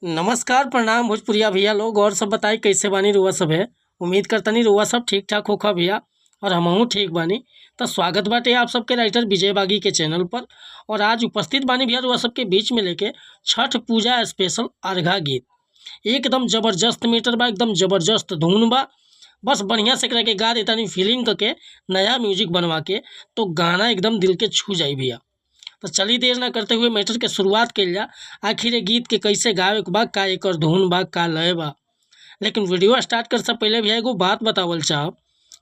नमस्कार, प्रणाम भोजपुरिया भैया लोग। और सब बताई कैसे बानी रुआ सब है। उम्मीद करतनी रुआ सब ठीक ठाक होखा भैया और हमहू ठीक बानी। तो स्वागत बाटे आप सबके राइटर विजय बागी के चैनल पर। और आज उपस्थित बानी भैया रुआ सबके बीच में लेके छठ पूजा स्पेशल अर्घा गीत। एकदम जबरदस्त मीटर बा, एकदम जबरदस्त धुन बा। बस बढ़िया से एकरा के गा देतानी फीलिंग करके नया म्यूजिक बनवा के, तो गाना एकदम दिल के छू जाई भैया। तो चली देर ना करते हुए मैटर के शुरुआत कइल जा। आखिर ये गीत के कैसे गावे के बा, का एकर धुन बा, का लय बा। लेकिन वीडियो स्टार्ट कर से पहले भैया एगो बात बतावल चाहब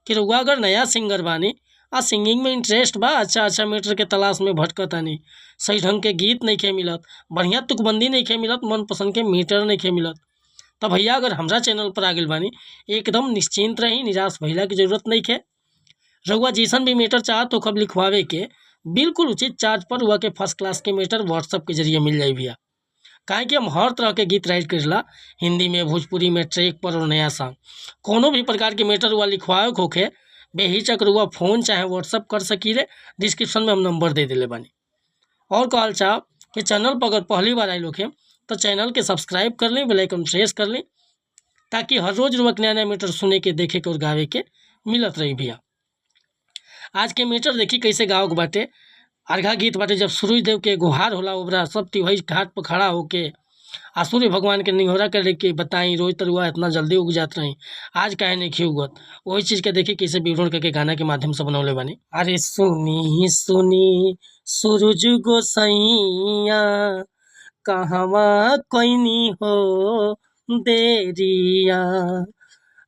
कि रउआ अगर नया सिंगर बानी आ सिंगिंग में इंटरेस्ट बा, अच्छा अच्छा मैटर के तलाश में भटकतानी, सही ढंग के गीत नइखे मिलत, बढ़िया तुकबंदी नइखे मिलत, मनपसंद के मीटर नइखे मिलत, तो भैया अगर हमरा चैनल पर आ गइल बानी एकदम निश्चिंत रही, निराश भइला के जरूरत नइखे। रउआ जैसन भी मैटर चाहत हो लिखवावे के, बिल्कुल उचित चार्ज पर रउआ के फर्स्ट क्लास के मैटर व्हाट्सअप के जरिए मिल जाई भैया। काहे कि हम हर तरह के गीत राइट करेला, हिंदी में, भोजपुरी में, ट्रैक पर और नया सॉन्ग। कोनो भी प्रकार के मैटर रउआ लिखवावे के होखे बेहिचक रउआ फ़ोन चाहे व्हाट्सअप कर सकीले। डिस्क्रिप्शन में हम नंबर दे देले बानी। और कहल चाहब कि चैनल पर अगर पहली बार आइल होखे तो चैनल के सब्सक्राइब कर ली, बेल आइकन प्रेस कर ली, ताकि हर रोज़ रउआ के नया नया मैटर सुने के, देखे के और गावे के मिलत रही भैया। आज के मैटर देखी कैसे गावे के बाटे। अर्घा गीत बाटे, जब सूरज देव के गुहार होला ओबरा सब तिवई घाट पर खड़ा होके आ सूर्य भगवान के निहोरा करे के बताई रोज तरुआ इतना जल्दी उग जात रही, आज काहे नहीं उगत। वही चीज़ के देखी कैसे विवरण करके गाना के माध्यम से बनौले बानी। अरे सुनी सुनी सूरज गोसैया कहवा कोइनी हो देरिया।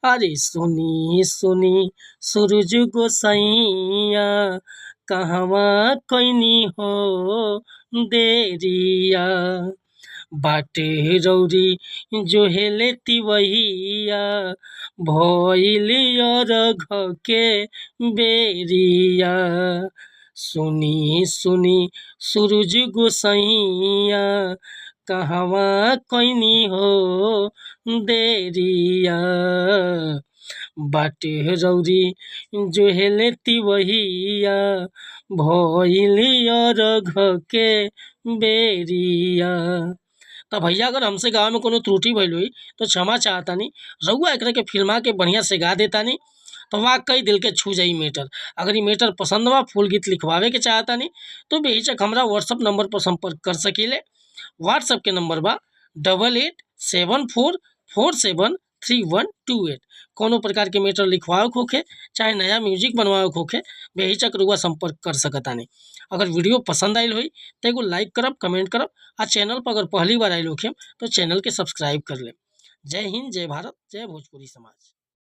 अरे सुनी सुनी सूरज गोसैया कहवा कोइनी हो देरिया। बाटे रौरी जो हेले तिवहिया भइल अरघ के बेरिया। सुनी सुनी सूरज गोसैया कहवा कोइनी हो देरिया। बाटे रौरी जो हेले तिवहिया भइल अरघ के बेरिया। तो भैया अगर हमसे गावे में कोनो त्रुटि भइल होई तो क्षमा चाहतानी। रउआ एकरा के फिल्मा के बढ़िया से गा देतानी तो वाकई दिल के छू जाई मैटर। अगर ये मैटर पसंद बा, फुल गीत लिखवावे के चाहतानी तो बेहिचक हमरा व्हाट्सअप नंबर पर संपर्क कर सकीले। व्हाट्सअप के नंबर बा 8874473128। कोनो प्रकार के मैटर लिखवावे के होखे चाहे नया म्यूजिक बनवावे के होखे बेहिचक रउआ संपर्क कर सकतानी। अगर वीडियो पसंद आइल होई तो एगो लाइक करब, कमेंट करब आ चैनल पर अगर पहली बार आइल होखे तो चैनल के सब्सक्राइब कर लेब। जय हिंद, जय भारत, जय भोजपुरी समाज।